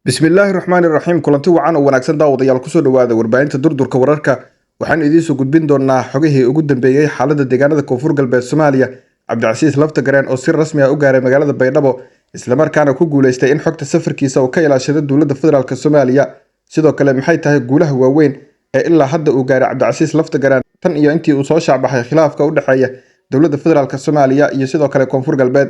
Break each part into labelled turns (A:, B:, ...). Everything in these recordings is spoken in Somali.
A: Bismillaahi raxmaani raxiim. Kulanti wacan oo wanaagsan, daawadayaal, kusoo dhawaada warbaahinta Durdurka Wararka. Waxaanu idiinsoo gudbin doonaa xogihii ugu dambeeyey xaalada deegaanada Koonfur Galbeed Soomaaliya. Cabdicasiis Laftagareen oo si rasmi ah u gaaray magaalada Baydhabo, islamarkaana ku guuleystay in xogta safarkiisa uu ka ilaashado dowladda federaalk Soomaaliya. Sidoo kale, maxay tahay guulaha waaweyn ee ilaa hadda uu gaaray Cabdicasiis Laftagareen tan iyo intii uu soo shaacbaxay khilaafka u dhexeeya dowladda federaalk Soomaaliya iyo sidoo kale Koonfur Galbeed?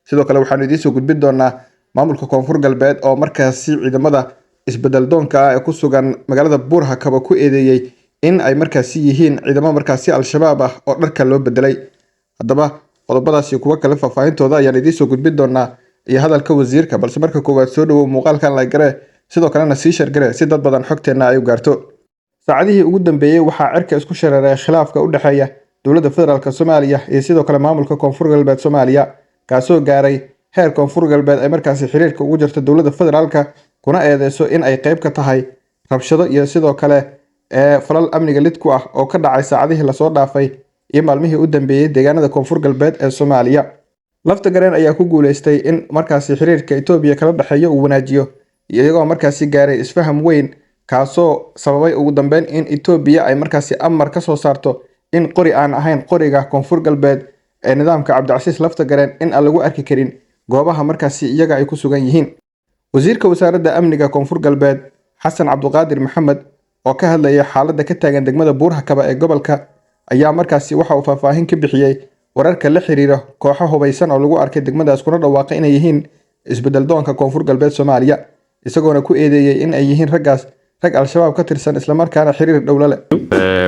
A: Sidoo kale, waxaanu idiinsoo gudbin doonaa maamulka Koonfur Galbeed oo markaasi ciidamada isbedel doonka ah ee ku sugan magaalada Buurhakaba ku eedeeyey in ay markaasi yihiin ciidamo markaasi Al-Shabaab ah oo dharka loo bedelay. Haddaba, qodobadaasi kuwo kale faahfaahintooda ayaan idiinsoo gudbin doonaa iyo hadalka wasiirka. Balse marka koowaad, soo dhawow, muuqaalkan like garee, sidoo kalena sii share garee si dad badan xogteenna ay u gaarto. Saacadihii ugu dambeeyey waxaa cirka isku shareeray khilaafka u dhexeeya dowladda federaalk Soomaaliya iyo sidoo kale maamulka Koonfur Galbeed Soomaaliya, kaasoo gaaray heer Koonfur Galbeed ay markaasi xiriirka ugu jirto dowladda federaalka, kuna eedeyso in ay qeyb ka tahay rabshado iyo sidoo kale ee falal amniga lid ku ah oo ka dhacay saacadihii lasoo dhaafay iyo maalmihii u dambeeyey deegaanada Koonfur Galbeed ee Soomaaliya. Laftagareen ayaa ku guuleystay in markaasi xiriirka Itoobiya kala dhexeeyo uu wanaajiyo, iyagoo markaasi gaaray isfaham weyn, kaasoo sababay ugu dambeyn in Itoobiya ay markaasi amar ka soo saarto in qori aan ahayn qoriga Koonfur Galbeed ee nidaamka Cabdicasiis Laftagareen in aan lagu arki karin goobaha markaasi iyaga ay ku sugan yihiin. Wasiirka wasaaradda amniga Koonfur Galbeed, Xasan Cabduqaadir Maxamed, oo ka hadlaya xaaladda ka taagan degmada Buurhakaba ee gobolka, ayaa markaasi waxa uu faahfaahin ka bixiyey wararka la xiriira kooxo hubaysan oo lagu arkay degmadaas, kuna dhawaaqay inay yihiin isbedel doonka Koonfur Galbeed Soomaaliya, isagoona ku eedeeyey in ay yihiin raggaas rag Al-Shabaab ka tirsan, islamarkaana xiriir dhowla leh.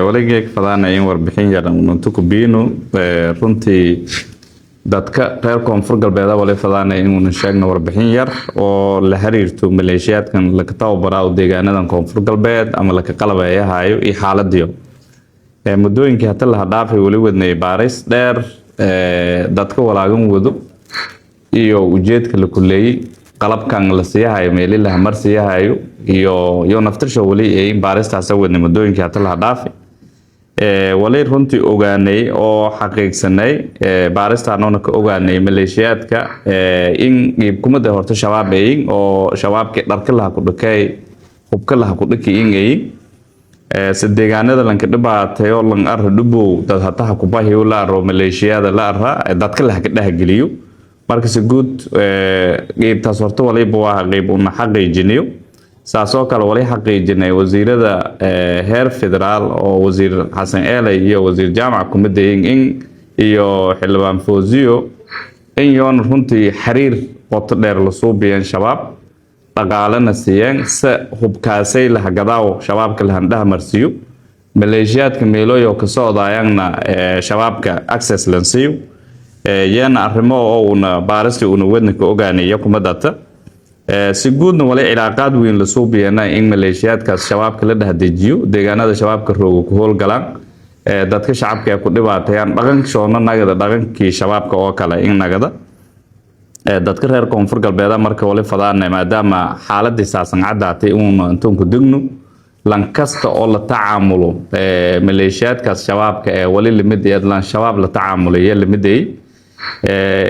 B: Waligeyg fadaana in warbixin yar ununtu kubino. Runtii dadka reer Koonfur Galbeed wali fadaanay inuuna sheegno warbixin yar oo la xiriirto maleeshiyaadkan laka tababaraa deegaanadan Koonfur Galbeed ama laka qalabeeyahayo iyo xaaladiyo. Muddooyinkii hata laha dhaafay weli wadnay baaris dheer dadka walaagan wado iyo ujeedka la kuleeyey, qalabkan la siiyahayo, meeli la hamar siiyahayo iyo naftirsha wali in baaristaasa wadnay muddooyinkii hata laha dhaafay. Wali runtii ogaanay oo xaqiigsanay baaristaanona ka ogaanay maleeshiyaadka in iibkumada horta Shabaab ayin oo Shabaabkii dharka laha ku dhakay, hubka laha ku dhaki in ayin se deegaanada lanka dhibaatayo, lan arra dhubow dad hataha kubahiyo la aro, maleeshiyada la arra dadka laha ka dhehgeliyo. Marka si guud qeybtaas horta waliba waa qeyb una xaqiijiniyo. Saasoo kale wali xaqiijinay wasiirada heer federaal oo wasiir Xasan Eeley iyo wasiir Jaamac kumidayin in iyo xildhibaan Fawziyo in yoona runtii xiriir qoto dheer la suubiyeen Shabaab, dhaqaalena siiyeen se hubkaasay lahagadaaw Shabaabka lahandhaha marsiiyo, maleeshiyaadka meelooyo ka socdaayangna Shabaabka access lan siiyo. Yeena arrimo oo una baaristii una wadna ka ogaanaya kuma data. Si guudna wali cilaaqaad weyn la suubiyana in maleeshiyaadkaas Shabaabka la dhehdejiyo, deegaanada Shabaabka rooga ku howlgalaan, dadka shacabka ay ku dhibaateeyaan, dhaqanka shoona nagada dhaqankii Shabaabka oo kale in nagada. Dadka reer Koonfur Galbeeda marka wali fadaana, maadaama xaaladii saasan caddaatay, uuna intuunku degno lan kasta oo la tacaamulo maleeshiyaadkaas Shabaabka ee wali lamid lan Shabaab la tacaamulaya lamidayay.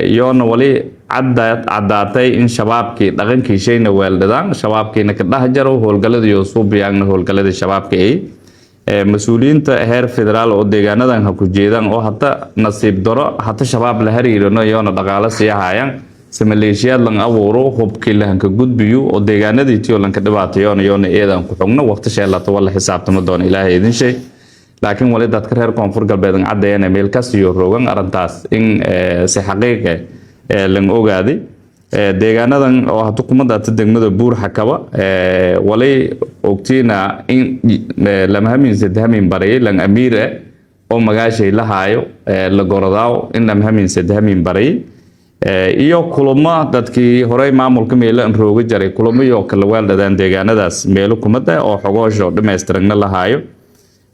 B: Iyoona wali caddaatay in Shabaabkii dhaqankii shayna weeldhadaan, Shabaabkiina ka dheh jaro, howlgalladii suubiyaangna howlgalladii Shabaabka ay mas-uuliyiinta heer federaal oo deegaanadan ha ku jeedaan oo hata nasiib daro hata Shabaab la hariirano, iyoona dhaqaalo sii hayaan se maleeshiyaad lan abuuro, hubkii lahanka gudbiyo oo deegaanadii tiyo lanka dhibaatayoona, iyoona eedan ku xugno waqti sheelata wala xisaabtama doona Ilaahay idin shay. Laakiin wali dadka reer Koonfur Galbeed an caddeeyana meel kasiyo rogan arrintaas in si xaqiiq eh lan ogaaday deegaanadan oo hadu kuma daata degmada Buur Xakaba. Walay ogtiina in lama hamin sadhamin barayay lan amiir eh oo magaashay la haayo la gorodaaw in lama hamin sadhamin barayay iyo kulamo dadkii horey maamulka meelo an rooga jaray, kulamo kala weeldhadaan deegaanadaas meelo kumada oo xogoosho dhamaystiranna la haayo.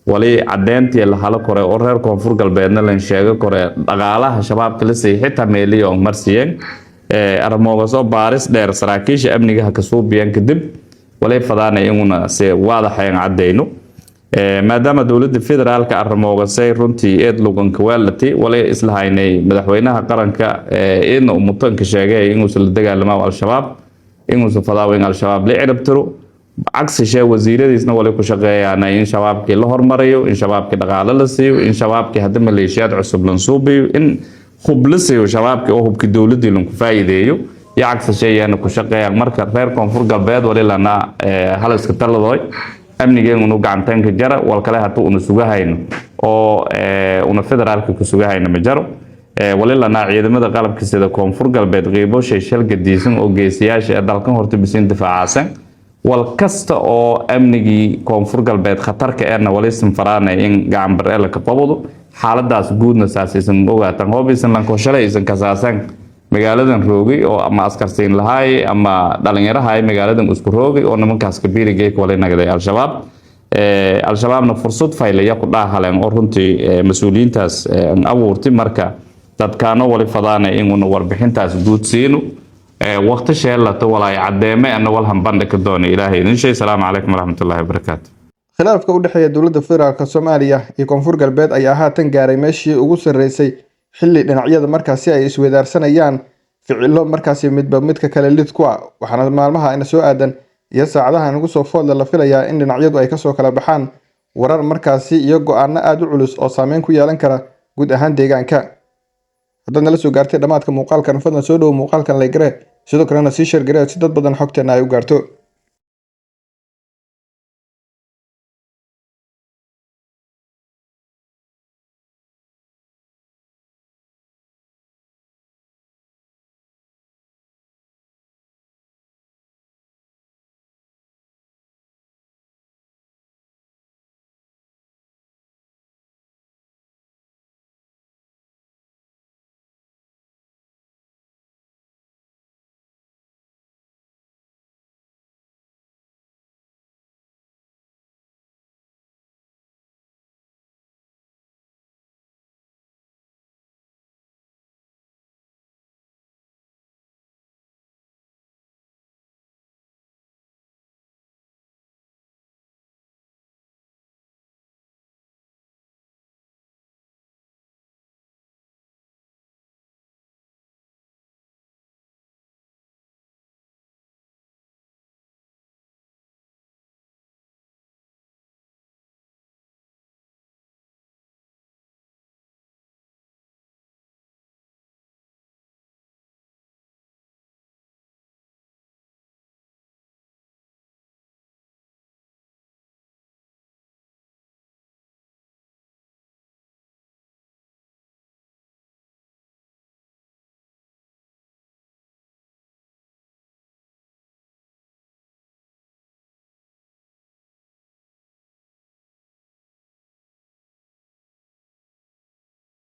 B: Wali cadeyntii la halo kore oo reer Koonfur Galbeedna lan sheego kore dhaqaalaha Shabaabka la siiyay xitaa meeliyo marsiiyeen arrimoogaasoo baaris dheer saraakiisha amniga ha ka suubiyeen. Kadib walay fadaanay inguna se waadaxayan caddeyno, maadaama dowladda federaalka arrimoogasay runtii eed luganka weeldhati. Walay isla haynay madaxweynaha qaranka eedna umutanka sheegay inuusan la dagaalamo Al-Shabaab. Inuusa fadaawo in Al-Shabaab la ciribtiro. Cagsi shee wasiiradiisna wali ku shaqeeyaan in shabaabkii la hormariyo, in shabaabkii dhaqaale la siiyo, in shabaabkii hadda maleeshiyaad cusub lansuubiyo, in hub la siiyo shabaabkii oo hubkii dowladii lanku faa'iideeyo iyo cagsi sheeyaana ku shaqeeyaan. Marka reer Koonfur Galbeed wali lana haliska taladoy amnigeen unu gacantaanka jara. Wal kale hata una sugahayno oo una federaalka ku sugahayno ma jaro. Wali lanaa ciidamada qalabka sida Koonfur Galbeed qiibo shayshal gadiisan oo geesiyaasha ee dalkan horta bisiin difaacasan. Wal kasta oo amnigii Koonfur Galbeed khatarka eena wali sinfaraanay in gacan bar la ka qabado. Xaaladaas guudna saasaysan ogaatan hoobaysan lanko shalay aysan kasaasan magaaladan roogay oo ama askarsiin lahaay ama dhalinyarahay magaaladan isku roogay oo nimankaas kabiirigay wali nagday Al-Shabaab. Al-Shabaabna fursad faylaya ku dhaahaleen oo runtii mas-uuliyiintaas abuurtay. Marka dadkaano wali fadaanay inuuna warbixintaas guud siino waqti sheelato walaay cadeeme ana walhan bandhigi doona. Ilaahay idin shay. Salaamu calaykum waraxmatullaahi wabarakaatu.
A: Khilaafka u dhexeeya dowladda federaalk Soomaaliya iyo Koonfur Galbeed ayaa haatan gaaray meeshii ugu sarreysay, xilli dhinacyada markaasi ay isweydaarsanayaan ficilo markaasi midba midka kale lid ku ah. Waxaana maalmaha ina soo aadan iyo saacadaha inagu soo foodla la filayaa in dhinacyadu ay kasoo kala baxaan warar markaasi iyo go'aano aada u culus oo saameyn ku yeelan kara guud ahaan deegaanka. Haddaad nala soo gaartay dhammaadka muuqaalkan, fadlan soo dhowo muuqaalkan, like garee, sidoo kalena sii share garee si dad badan xogteena ay u gaarto.